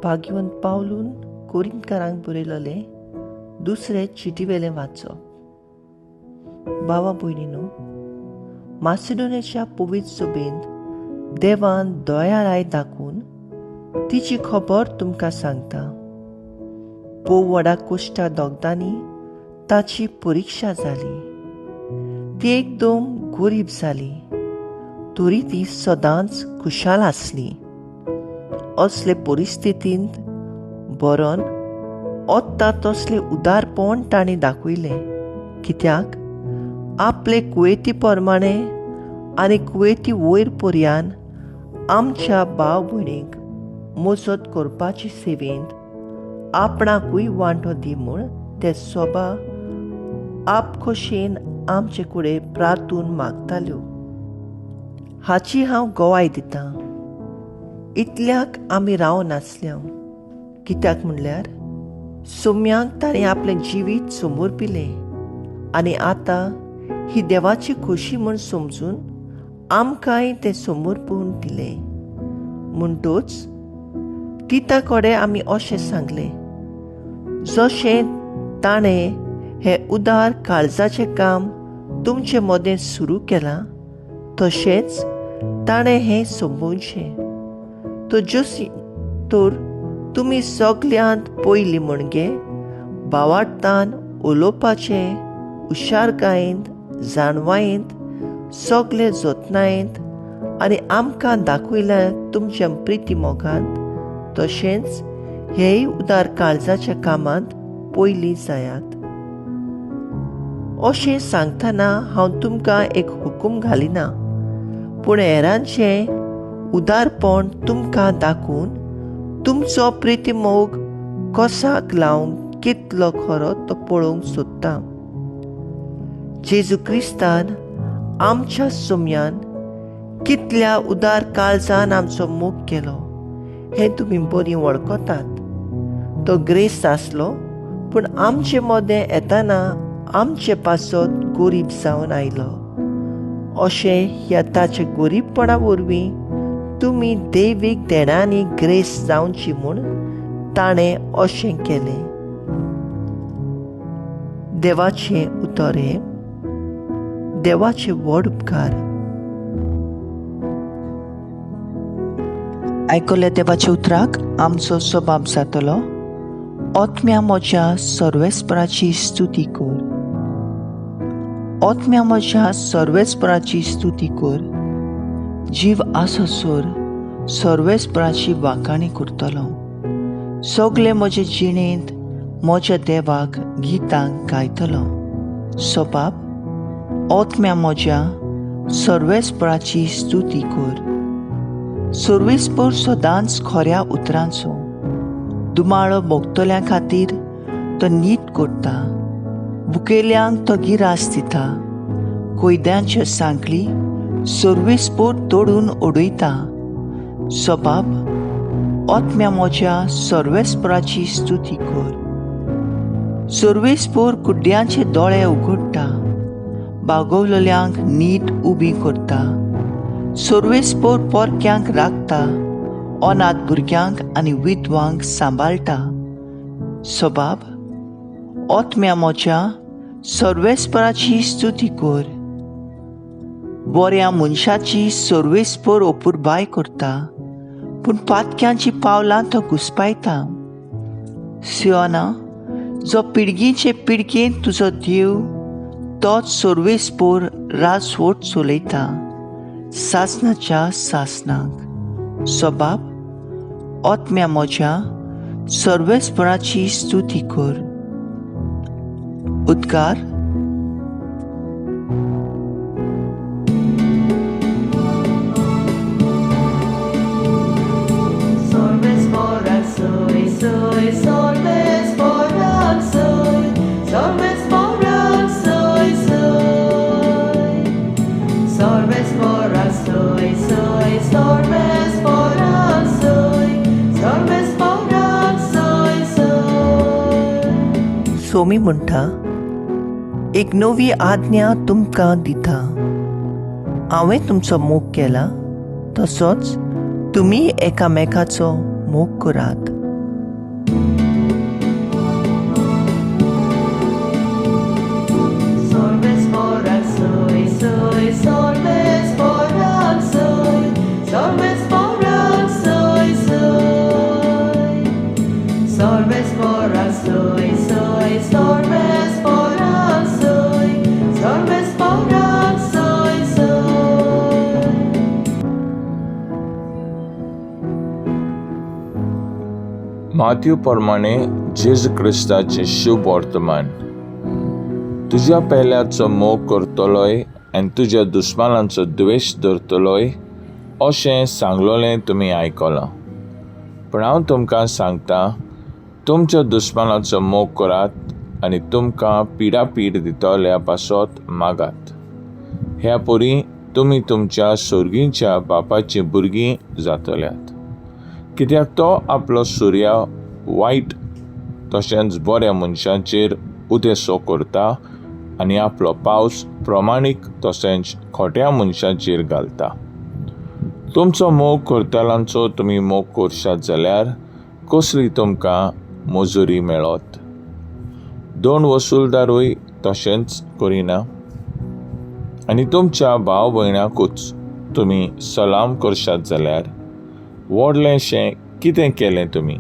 भाग्यवंत पावलून कोरिंतकारांक बरयलेलें दुसरे चिटीवेलें वाचप. भावा भयणीनो, मासिडोनियाच्या पवित्र सभेंत देवान दयाळाय दाखोवन तिची खबर तुमकां सांगता. भोव व्हडा कश्टा दोगदांनी ताची परिक्षा जाली. ती एकदम गरीब जाली, तरी ती सदांच खुशाल आसली. असले परिस्थितींत बरोवन ओत्ता तसलें उदारपण तांणी दाखयलें, कित्याक आपले कुवेती प्रमाणे आनी कुवेती वयर पर्यान आमच्या भाव भयणीक मजत करपाची सेवेंत आपणाकूय वांटो दी म्हूण ते सोबा आपखोशेन आमचे कडेन प्रार्थून मागताल्यो. हाची हांव गवाय दितां. इतल्याक आमी रावनासल्या, कित्याक म्हणल्यार सोम्यांक ताणें आपलें जिवीत समर्पिलें आनी आतां ही देवाची खोशी म्हूण समजून आमकांय तें समर्पून दिलें. म्हणटोच तिता कडेन आमी अशें सांगलें, जशें ताणें हें उदार काळजाचें काम तुमचे मदें सुरू केलां तशेंच ताणें हें सोंपोवचें. तर तुमी सगल्यांत पयलीं म्हणगे भावार्थान उलोवपाचें हुशारकायेंत, जाणवायेंत, सगळे जतनायेंत आनी आमकां दाखयल्या तुमच्या प्रिती मोगांत, तशेंच हेय उदार काळजाच्या कामांत पयलीं जायात. अशें सांगतना हांव तुमकां एक हुकूम घालिना, पूण हेरांचें उदारपण तुमकां दाखोवन तुमचो प्रितीमोग कसाक लावंक कितलो खरो तो पळोवंक सोदता. जेजू क्रिस्तान आमच्या सोम्यान कितल्या उदार काळजान आमचो मोग केलो हें तुमी बरी वळखतात. तो ग्रेस्त आसलो, पूण आमचे मदें येताना आमचे पासत गरीब जावन आयलो. अशें ह्या ताच्या गरीबपणा वरवीं तुमी दैवीक देणांनी ग्रेस जावची म्हूण ताणें अशें केलें. देवाचें उतर हें देवाचे व्हड उपकार. आयकल्या देवाच्या उतराक आमचो स्वभाव जातलो. आत्म्या म्हज्या सर्वेस्पराची स्तुती कर. आत्म्या म्हज्या सर्वेस्पराची स्तुती कर. जीव आसोसर सर्वेस्पराची वाखाणी करतलो. सगळे म्हजे जिणेंत म्हज्या देवाक गितां गायतलो. स्वभाव आत्म्या म्हज्या सर्वेस्पराची स्तुती कर. सर्वेस्पर सदांच खऱ्या उतरांचो दुमाळो भोगतल्यां खातीर तो नीत करता. भुकेल्यांक तो गिरास दिता. कोयद्यांच्यो सांखळी सर्वेस्पर तोडून उडयता. स्वभाव आत्म्या म्हज्या सर्वेस्पराची स्तुती कर. सर्वेस्पर कुड्ड्यांचे दोळे उगडटा, बागवलेल्यांक नीट उबी करता. सर्वेस्पर पोरक्यांक राखता, अनाथ भुरग्यांक आनी विधवांक सांबाळटा. स्वभाव आत्म्या म्हज्या सर्वेस्पराची स्तुती कर. बऱ्या मनशाची सर्वेस्पर अपुरबाय करता, पूण पातक्यांची पावलां तो घुसपायता. सियोना, जो पिळगीचे पिळगेंत तुजो देव, तोच सर्वेस्पर राजवट चलयता सासनाच्या सासनाक. स्वभाव आत्म्या म्हज्या सर्वेस्पराची स्तुती कर. उद्गार. सोमी म्हणटा, एक नवी आज्ञा तुमकां दिता. हांवें तुमचो मोग केला तसोच तुमी एकामेकाचो मोग करात. माथ्यू प्रमाणे जेजू क्रिस्ताचें शुभ वर्तमान. तुज्या पेल्याचो मोग करतलोय आनी तुज्या दुस्मानांचो द्वेश धरतलोय अशें सांगलोलें तुमी आयकलां. पूण हांव तुमकां सांगता, तुमच्या दुस्मानाचो मोग करात आनी तुमकां पिडापीड दितल्या पासत मागात. ह्या परी तुमी तुमच्या सर्गीच्या बापाचीं भुरगीं जातल्यात, कित्याक तो आपलो सुर्या वायट तशेंच बऱ्या मनशांचेर उदेसो करता आनी आपलो पावस प्रमाणीक तशेंच खोट्या मनशांचेर घालता. तुमचो मोग करतल्यांचो तुमी मोग करशात जाल्यार कसली तुमकां मजुरी मेळत? दोन वसुलदारूय तशेंच करिना? आनी तुमच्या भाव भयणाकूच तुमी सलाम करशात जाल्यार व्हडलेंशें कितें केलें तुमी?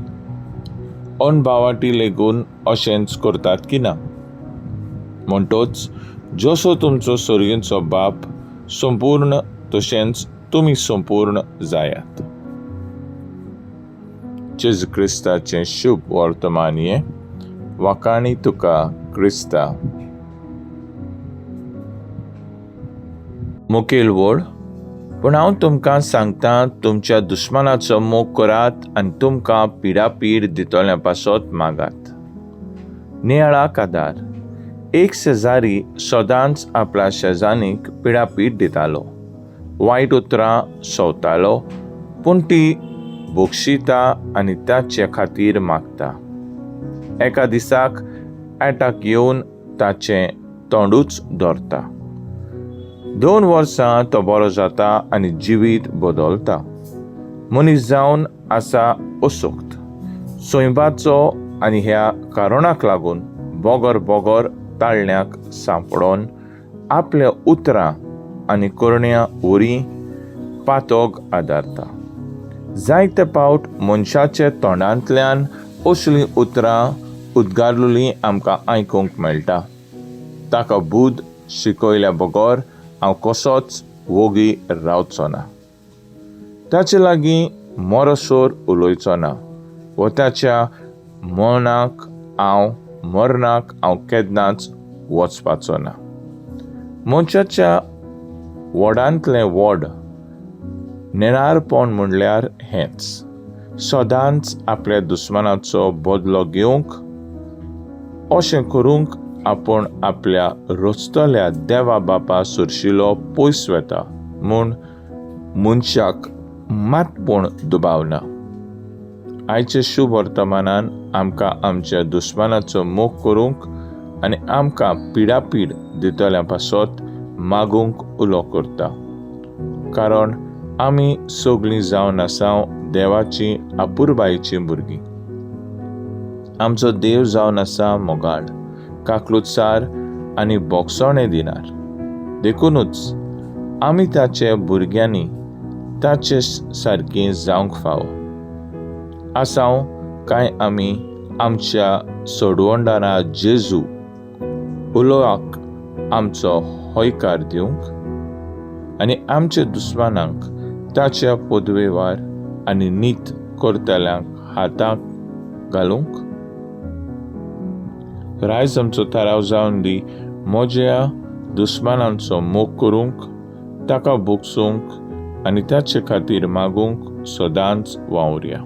अनभावाटी लेगून अशेंच करतात की ना? म्हणटोच जसो तुमचो सर्गींचो बाप संपूर्ण तशेंच तुमी संपूर्ण जायात. जेजू क्रिस्ताचें शुभ वर्तमान हें. वाखाणी तुका क्रिस्ता. मुखेल वळ. पूण हांव तुमकां सांगता, तुमच्या दुस्मानाचो मोग करात आनी तुमकां पिडापीड दितल्या पासत मागात. नियाळाक आदार. एक शेजारी सदांच आपल्या शेजान्नीक पिडापीड दितालो, वायट उतरां सोवतालो, पूण ती बक्षिता आनी ताचे खातीर मागता. एका दिसाक एटाक येवन ताचें तोंडूच धरता. 2 वर्सां तो बरो जाता आनी जिवीत बदलता. मनीस जावन आसा असोक्त सैबाचो आनी ह्या कारणाक लागून बोगर बोगर ताळण्याक सांपडोन आपल्या उतरां आनी करण्या वरी पातोग आदारता. जायते पावट मनशाच्या तोंडांतल्यान असलीं उतरां उद्गारलेलीं आमकां आयकूंक मेळटा. ताका बूद शिकयल्या बगर हांव कसोच वोगी रावचो ना. ताचे लागीं मरसर उलोवचो ना व ताच्या मनाक हांव मरणाक हांव केन्नाच वचपाचो ना. मनशाच्या व्हडांतलें व्हड नेणारपण म्हणल्यार हेंच, सदांच आपल्या दुस्मानाचो बदलो घेवंक, अशें करूंक आपूण आपल्या रचतल्या देवा बापा सुरशिलो पयस वता म्हूण मनशाक मातपूण दुबावना. आयचे शुभ वर्तमानान आमकां आमच्या दुस्मानाचो मोग करूंक आनी आमकां पिडापीड दितल्या पासत मागूंक उलो करता, कारण आमी सगळीं जावन आसाव देवाची अपुरबायेचीं भुरगीं. आमचो देव जावन आसा मोगाळ, काकलुतसार आनी बोगसोणे दिनार. देखुनूच आमी ताचे भुरग्यांनी ताचे सारकीं जावंक फावो आसाव काय आमी आमच्या सोडवणदारा जेजू उलोवाक आमचो हयकार दिवंक आनी आमच्या दुस्मानांक ताच्या पदवेवार आनी नीत करतल्यांक हाताक घालूंक. तर आयज आमचो थाराव जावन दी म्हज्या दुस्मानांचो मोग करूंक, ताका भोगसूंक आनी ताचे खातीर मागूंक सदांच वावुरया.